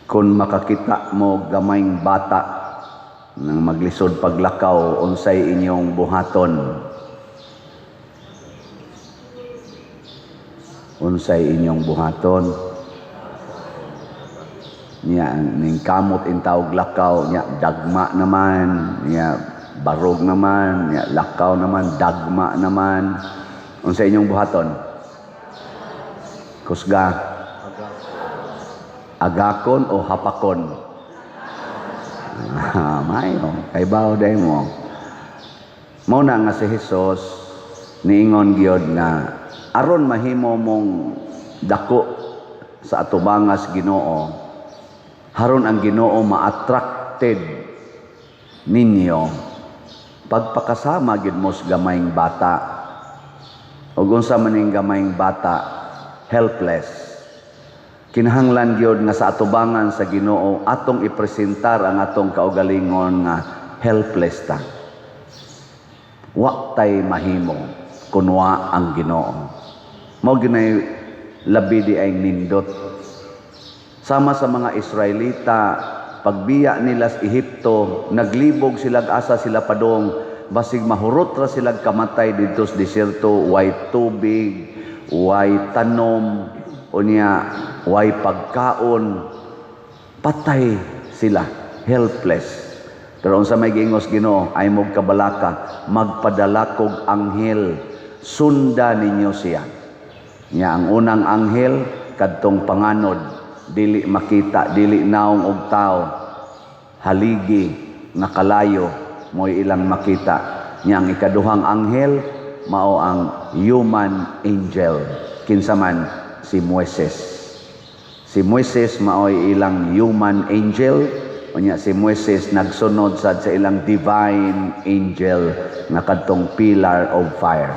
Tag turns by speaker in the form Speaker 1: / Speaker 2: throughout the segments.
Speaker 1: Kung makakita mo gamayng bata nang maglisod paglakaw, unsay inyong buhaton? Unsay inyong buhaton? Nya ning kamot intawog lakaw, nya dagma naman, nya barog naman, nya lakaw naman, dagma naman. Unsay inyong buhaton? Kusga. Agakon o hapakon? Ah, mayo, kay bawo day mo. Mao na nga si Jesus niingon gyud nga aron mahimo mong dako sa atubangas Ginoo, haron ang Ginoo ma-attracted ninyo, pagpakasama gyud mo sa gamayng bata. Ug unsa man ning gamayng bata? Helpless. Kinahanglan gyud nga sa atubangan sa Ginoo atong ipresentar ang atong kaugalingon nga helpless ta. Wa tay mahimo kun wa ang Ginoo. Mao ginay labi di ay nindot. Sama sa mga Israelita, pagbiya nila sa Ehipto, naglibog sila asa sila padong, basig mahurot ra sila kamatay didto sa disyerto, way tubig, way tanom, unya way pagkaon, patay sila, helpless. Pero unsa may giingos Ginoo? "Ay mog kabalaka, magpadala kog anghel, sunda ninyo siya." Nya ang unang anghel kadtong panganod, dili makita, dili naong og tao, haligi nga kalayo mo'y ilang makita. Nya ang ikaduhang anghel mao ang human angel. Kinsa man? Si Moises. Si Moises mao'y ilang human angel. Unya si Moises nagsunod sad sa ilang divine angel nga kadtong pillar of fire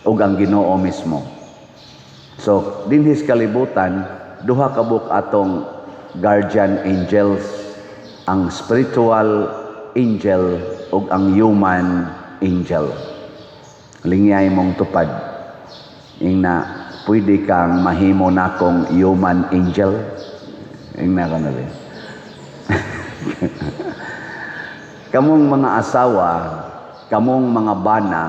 Speaker 1: ug ang Ginoo mismo. So dinhi sa kalibutan, duha ka buok atong guardian angels, ang spiritual angel ug ang human angel. Lingyay mong tupad. Ingna, "Pwede kang mahimo nakong human angel?" Ingna ka na rin. Kamong mga asawa, kamong mga bana,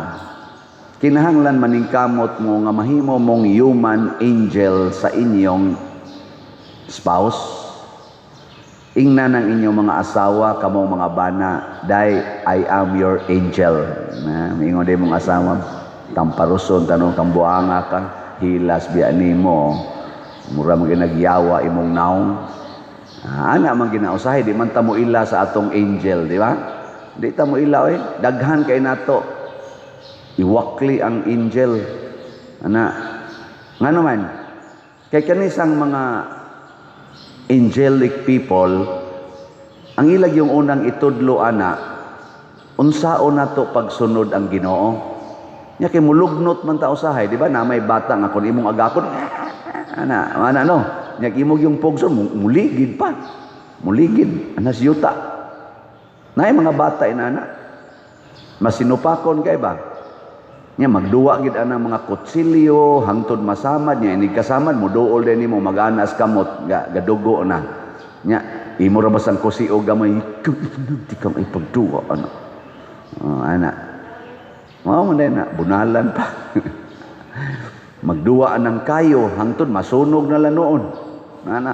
Speaker 1: kinahanglan maningkamot mo nga mahimo mong human angel sa inyong spouse. Ingna ng inyong mga asawa, kamong mga bana, "Day, I am your angel." Na, mingon day mong asawa, tamparuson, tanong kang buanga ka, hilas biya nimo, mura man ginagyawa imong naong. Ah, ana man ginausahay, di man ta mo ila sa atong angel, di ba? Di ta mo ila oy, daghan kay nato. Iwakli ang angel. Ana, ngano man? Kay kanisang mga angelic people, ang ilag yung unang itudlo ana, unsaon nato pagsunod ang Ginoo. Nya kay mulugnot man ta usahay, di ba? Na may bata nga kung imong agakon, ana, ana no. Nya imong yung pugson, muligid pa. Muligid, anas yuta. Naay mga bata inana. Masinupakon kay ba? Nya magduwa gid ana mga kutsilyo hangtod masamad. Nya inig kasamad, muduol din nimo, maganas kamot, gadugo na. Nya imo ra basang kusi og gamay, di kang ipagduwa ana. Oh, ana. Mao man na bunalan pa. Magduwa ng kayo hangtod masunog na lang noon. Ana.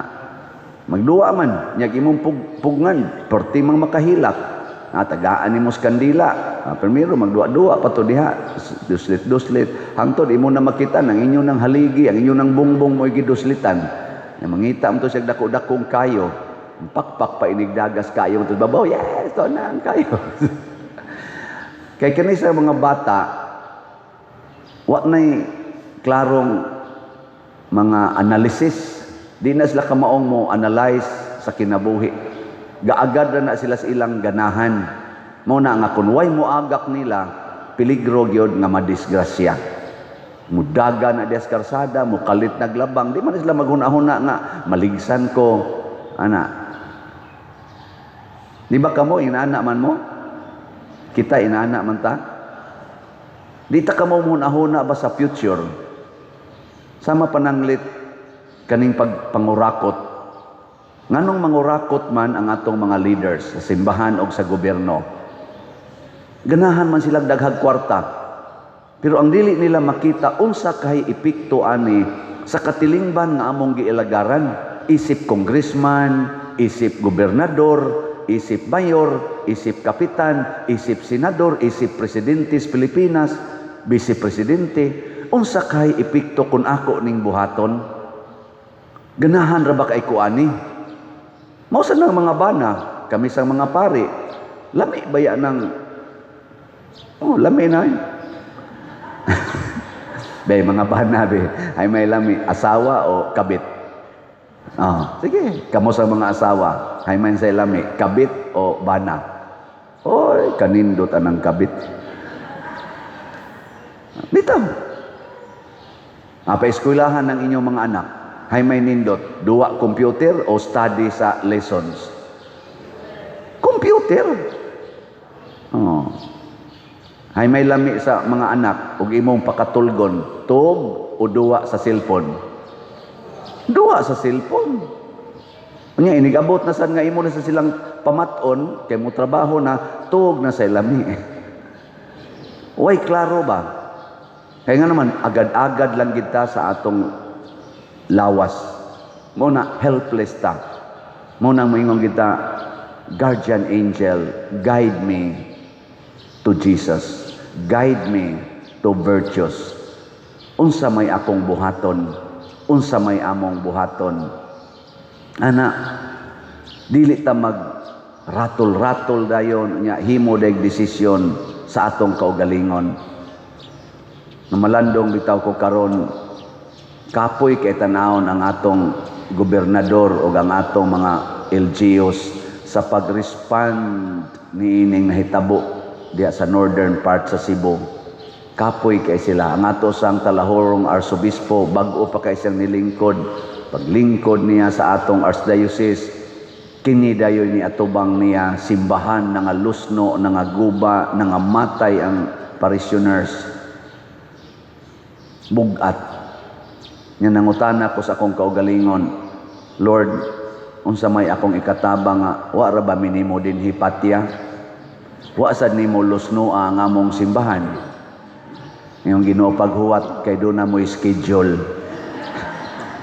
Speaker 1: Magduwa man nya imong pugngan perti mang makahilak. Ah, tagaan nimo sa kandila. Ah, primero magduwa-duwa pa to diha, duslit-duslit hangtod imo na makita nang inyo ng haligi, ang inyo ng bungbong mo giduslitan. Nya mangita mo to siya dako-dakong kayo. Pakpak pa inigdagas kayo to babaw. Yes, to na ang kayo. Kay kani sa mga bata, wa nay klarong mga analysis. Di na sila kamaong mo analyze sa kinabuhi. Gaagad na na sila sa ilang ganahan. Mao na nga kung way mo agak nila, peligro gyud nga madisgrasya. Mudaga na dias karsada, mukalit naglabang, di man sila maghuna-huna nga maligsan ko ana. Di ba kamo inaana man mo? Kita inaana man ta? Di ta kamo huna-huna ba sa future? Sama pananglit kaning pagpangurakot. Nganong mangurakot man ang atong mga leaders sa simbahan o sa gobyerno? Ganahan man silang daghag kwarta. Pero ang dili nila makita, unsa kay epekto ani sa katilingban nga among giilagaran, isip congressman, isip gobernador, isip mayor, isip kapitan, isip senador, isip presidente sa Pilipinas, vice presidente, unsa kay epekto kung ako ning buhaton? Ganahan ra ba kay ko ani? Mao sa nang mga bana, kami sa mga pari, lami baya ng, oh, lami na eh. Be, mga bana be, ay may lami, asawa o kabit? Oh, sige, kamo sa mga asawa, ay may say lami, kabit o bana? Oy, kanindot anang kabit. Bitaw. Pa eskwelahan ng inyong mga anak, hay may nindot, duwa computer o study sa lessons? Computer. Oh. Hay may lami sa mga anak ug imong pakatulgon, tug o duwa sa cellphone? Duwa sa cellphone. Unya inigabot na sad nga imo na sa silang pamaton kay mo trabaho na, tuog na sa lami. Way klaro ba? Kaya nga naman agad-agad lang kita sa atong lawas. Mo na helpless ta. Mo na moingon kita, "Guardian angel, guide me to Jesus. Guide me to virtues. Unsa may akong buhaton? Unsa may among buhaton?" Ana, dili ta mag ratol-ratol dayon nya himo dag desisyon sa atong kaugalingon. Namalandong bitaw ko karon, kapoy kay tanawon ang atong gobernador o ang atong mga LGUs sa pag-respond niining nahitabo diya sa northern part sa Cebu. Kapoy kay sila. Ang ato sang Talahorong Arsobispo, bag-o pa kay siyang nilingkod. Paglingkod niya sa atong archdiocese, kini dayon ni atubang niya simbahan nga lusno, nga guba, nga matay ang parishioners. Bugat. Nya nangutana ko sa akong kaugalingon, "Lord, unsa may akong ikatabang nga wa ra ba minimo dinhi patya? Wa sad nimo lusnoa ang among simbahan?" Yung Ginoo, "Paghuwat kay duna mo'y schedule."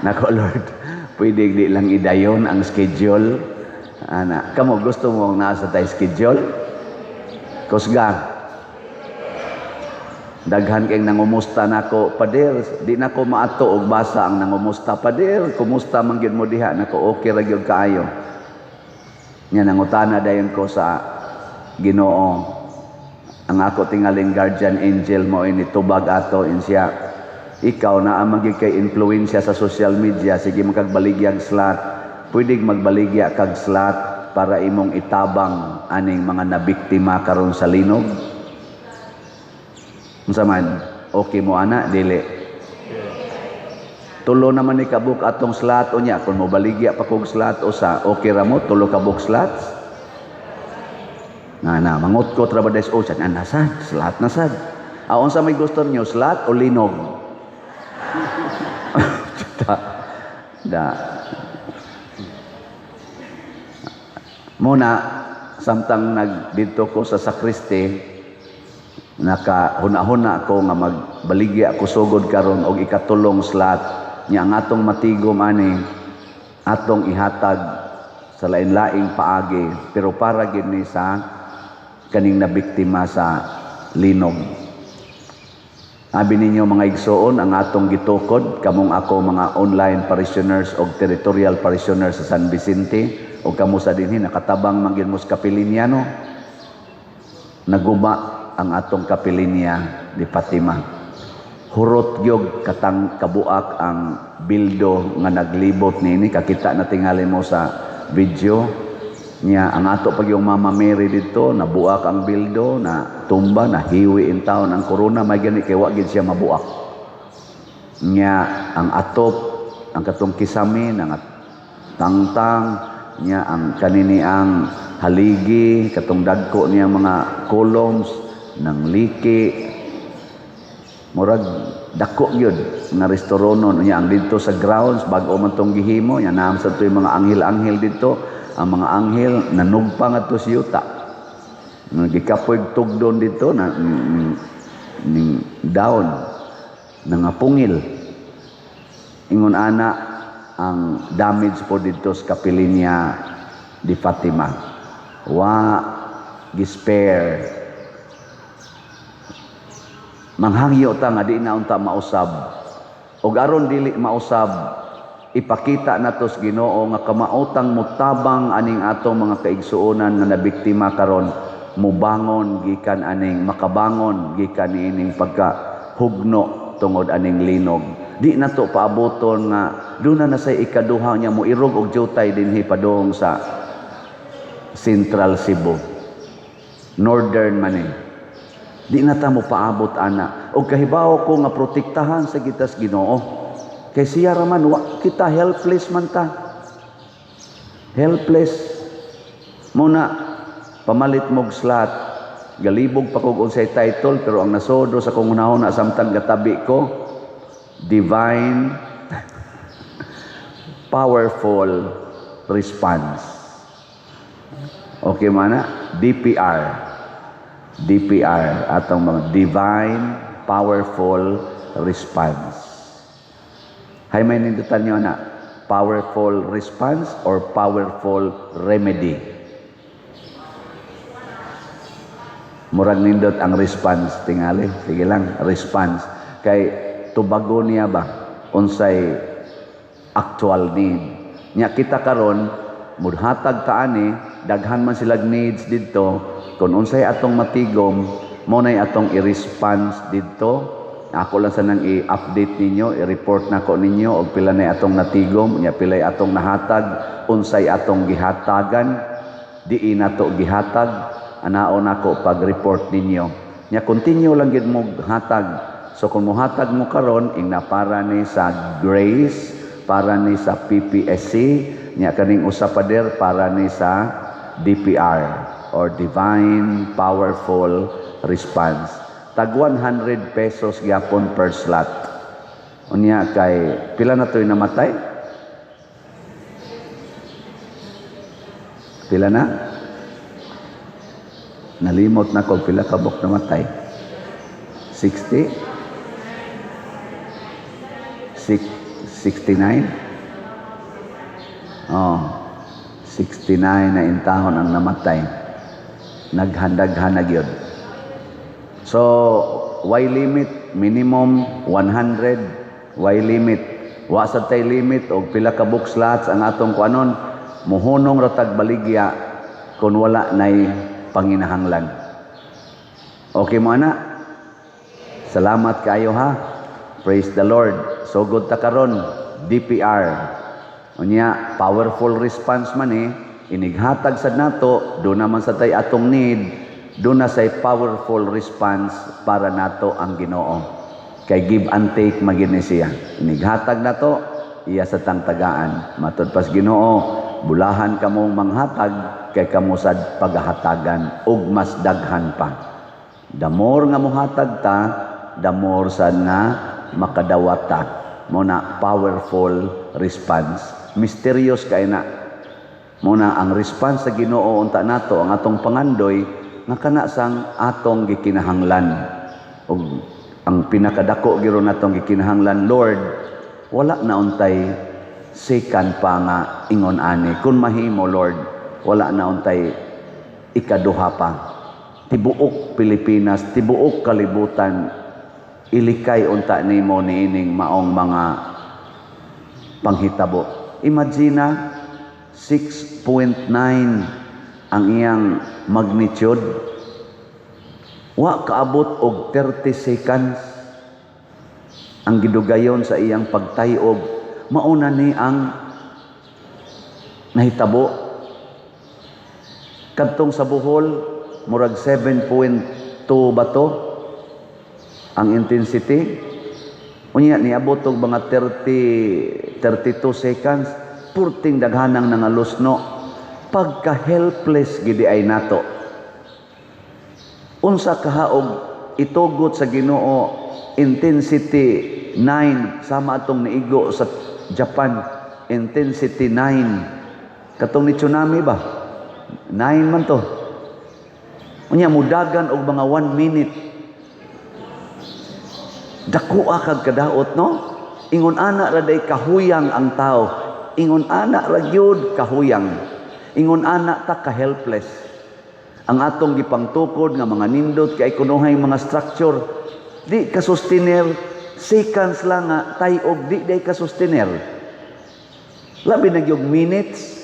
Speaker 1: "Nako Lord, pwede di lang idayon ang schedule?" Ana, kamo, gusto mo nasa tay schedule? Kusga. Daghan kay nangumusta nako, "Pader, di nako maato og basa ang nangumusta. Pader, kumusta man gyud mo diha?" Nako, okay ra gyud kaayo. Nya nangutana dayon ko sa Ginoo. Ang ako tingaling guardian angel mo ini tubag ato in siya. "Ikaw na ang gyud kay influensya sa social media, sige makagbaligya slot. Pwede magbaligya kag slot para imong itabang aning mga nabiktima karon sa linog." Unsa man? Okay mo ana, dili? Tulo naman ni kabuk atong slot unya kung mobaligya pa kog slot usa, okay ra mo tulo ka book slots? Nga na mangutkot ra ba des o sad ana sad slot na sad. Ah, unsa may gusto niyo, slot o linog? Da. Da. Muna samtang nagdidto ko sa sakristi, naka huna-huna ko nga magbaligya ko sugod karon og ikatulong slot nya ang atong matigom ani atong ihatag sa lain-laing paagi, pero para gid ni sa kaning nabiktima sa linog. Abi ninyo, mga igsoon, ang atong gitukod kamong ako mga online parishioners og territorial parishioners sa San Vicente o kamo sa dinhi nakatabang man gyud mo sa kapilinya, no? Naguba ang atong kapilinya di Fatima. Hurot gyud katang kabuak ang bildo nga naglibot niini, kakita na tingali mo sa video niya. Ang ato pag yung Mama Mary dito, nabuak ang bildo, na tumba, na hiwi in taon ang corona, may gani kay wa gid siya mabuak. Niya ang atop, ang katong kisame ang tangtang niya, ang kanini ang haligi, katong dagko niya mga columns ng liki, murag Dako gyud nga restauronon. Unya ang didto sa grounds, bag-o man tong gihimo. Nya naa sa to'y mga anghel-anghel didto. Ang mga anghel nanugpa ngadto sa yuta. Gikapoy tugdon didto na ning, ning down nangapungil. Ingon ana ang damage po didto sa Capellania di Fatima. Wa gi-spare. Manghangyo ta nga di na unta mausab. Og aron dili mausab, ipakita nato sa Ginoo nga kamaotang mutabang aning atong mga kaigsuonan nga nabiktima karon, mubangon gikan aning, makabangon gikan niining pagka hugno tungod aning linog. Di nato paaboton nga duna na say ikaduha niya, moirog og jutay dinhi padung sa Central Cebu. Northern man eh. Di na ta mo paabot ana. Og kahibaw ko nga protektahan sa gitas Ginoo. Kay siya ra man, wa kita, helpless man ta. Helpless. Muna pamalit mog slot. Galibog pa kog unsay title, pero ang nasodo sa kong hunahuna samtang gatabi ko, Divine Powerful Response. Okay man na? DPR. DPR, atong mga Divine Powerful Response. Hay may nindutan nyo na powerful response or powerful remedy? Murag nindot ang response tingali. Sige lang, response. Kay tubago niya ba unsay actual need. Nya kita karon mudhatag ta ani, daghan man silag needs didto. Kung unsay atong matigom, mo nay atong i-response didto. Ako lang sanang i-update ninyo, i-report nako ninyo og pila nay atong natigom, nya pilay atong nahatag, unsay atong gihatagan, diin nato gihatag, anaon nako pag-report ninyo. Nya continue lang gid mo hatag. So kung mohatag mo karon, ingna para ni sa Grace, para ni sa PPSC, nya kaning usa pader para ni sa DPR or Divine Powerful Response. Tag 100 pesos gyapon per slot. Unya kay pila na to'y namatay? Pila na? Nalimot na ko pila kabok namatay. 60? 69? Oh, 69 na intahon ang namatay. Naghandaghan na gyud. So, why limit? Minimum 100. Why limit? Wa sa tay limit og pila ka book slots ang atong kuanon. Muhunong ratag baligya kung wala nay panginahanglan. Okay mo ana? Salamat kayo ha. Praise the Lord. So good ta karon DPR. Unya powerful response man eh, inighatag sad nato, do naman sa tay atong need, do na say powerful response para nato ang Ginoo. Kay give and take magini siya. Inighatag nato, iya sa tang tagaan. Matud pas Ginoo, bulahan kamong manghatag kay kamo sad paghatagan ug mas daghan pa. The more nga mohatag ta, the more sad nga makadawat ta. Mo na powerful response. Mysterious kay na. Mo na ang response sa Ginoo unta nato ang atong pangandoy nga kana sang atong gikinahanglan. Ug ang pinakadako giro natong gikinahanglan, Lord, wala na untay second pa nga ingon ani. Kung mahimo, Lord, wala na untay ikaduha pa. Tibuok Pilipinas, tibuok kalibutan, ilikay unta nimo niining maong mga panghitabo. Imagine 6.9 ang iyang magnitude. Wa kaabot og 30 seconds ang gidugayon sa iyang pagtayog. Mauna ni ang nahitabo. Kadtong sa Bohol, murag 7.2 ba to ang intensity? Unya niabot og mga 30 32 seconds, purting daghanang nangalusno. Pagka helpless gidi ay nato. Unsa kahaog itugot sa Ginoo intensity 9, sama atong niigo sa Japan, intensity 9. Katong ni tsunami ba? 9 man to. Unya mudagan og mga 1 minute. Dakoa kag kadaot, no? Ingon ana ra day kahuyang ang tao. Ingon ana ra gyud kahuyang. Ingon ana ta ka helpless. Ang atong gipangtukod nga mga nindot kay kunuhay mga structure, di ka sustainer, seconds lang nga tayog, di day ka sustainer. Labi na gyud minutes.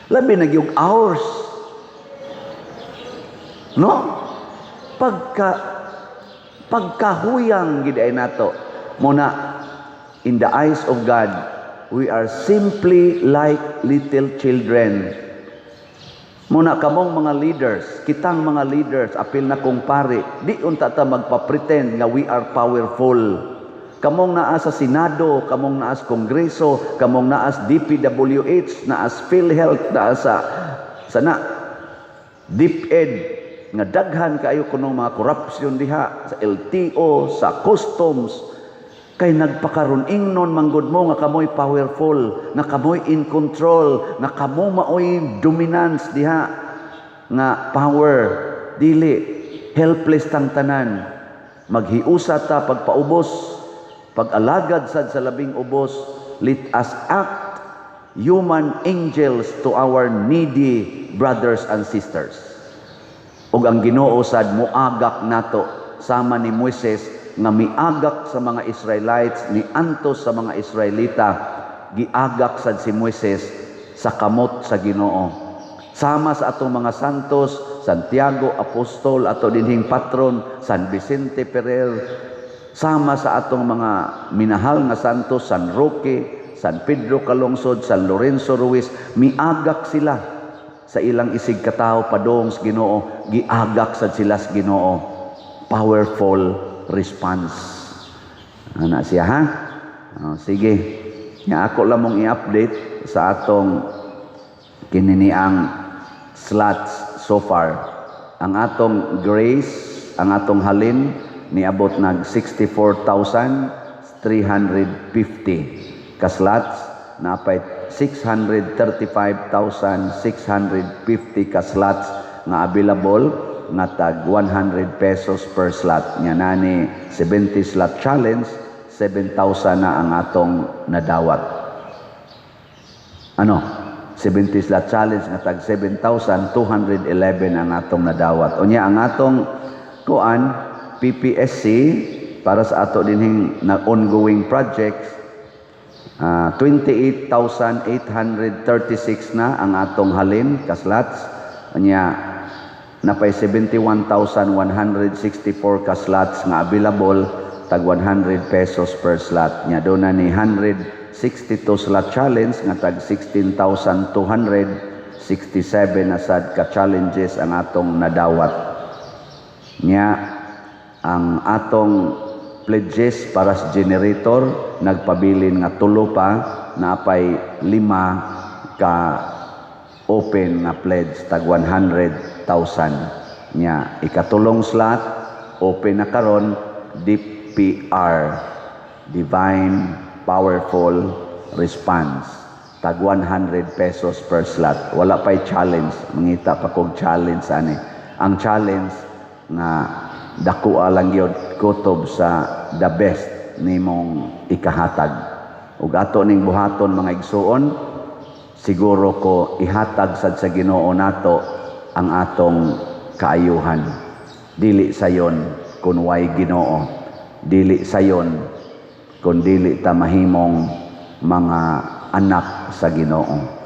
Speaker 1: Labi na gyud hours. No? Pagkahuyang gid ay nato. Muna in the eyes of God, we are simply like little children. Muna kamong mga leaders, kitang mga leaders, apil na kong pare, di unta ta magpa-pretend nga we are powerful. Kamong naa sa Senado, kamong naa sa Kongreso, kamong naa sa DPWH, naa sa PhilHealth, naa sa na DepEd, nga daghan kaayo kuno mga corruption diha sa LTO, sa customs, kay nagpakaron ingnon manggod mo nga kamoy powerful, nga kamoy in control, nga kamo maoy dominance diha nga power. Dili, helpless tang tanan. Maghiusa ta pagpaubos, pag-alagad sad sa labing ubos. Let us act human angels to our needy brothers and sisters. Ug ang Ginoo sad muagak nato sama ni Moises nga miagak sa mga Israelites, ni antos sa mga Israelita, giagak sad si Moises sa kamot sa Ginoo. Sama sa atong mga santos, Santiago Apostol, ato dinhing patron, San Vicente Ferrer, sama sa atong mga minahal nga santos, San Roque, San Pedro Calungsod, San Lorenzo Ruiz, miagak sila sa ilang isig katawo padong sa Ginoo, giagak sad sila sa Ginoo. Powerful response. Ana siya, ha? Oh, sige. Nga ako lang mong i-update sa atong kininiang slots so far. Ang atong grace, ang atong halin, niabot nag 64,350 ka slots, napay 635,650 ka slots nga available nga tag 100 pesos per slot. Nya nani 70 slot challenge, 7,000 na ang atong nadawat. Ano? 70 slot challenge nga tag 7,211 ang atong nadawat. Unya ang atong kuan PPSC para sa ato dinhing na ongoing projects, 28,836 na ang atong halin ka slots. Unya napay 71,164 ka slots nga available tag 100 pesos per slot. Nya do na ni 162 slot challenge nga tag 16,267 na sad ka challenges ang atong nadawat. Nya ang atong pledges para sa generator nagpabilin nga tulo pa, napay lima ka open nga pledge tag 100,000. Nya ikatulong slot open na karon, DPR, Divine Powerful Response, tag 100 pesos per slot. Wala pa'y challenge. Mangita pa kog challenge ani. Ang challenge nga dakoa lang gyud kutob sa the best nimong ikahatag. Ug ato ning buhaton, mga igsuon, siguro ko ihatag sad sa Ginoo nato ang atong kaayuhan. Dili sayon kun way Ginoo. Dili sayon kung dili ta mahimong mga anak sa Ginoo.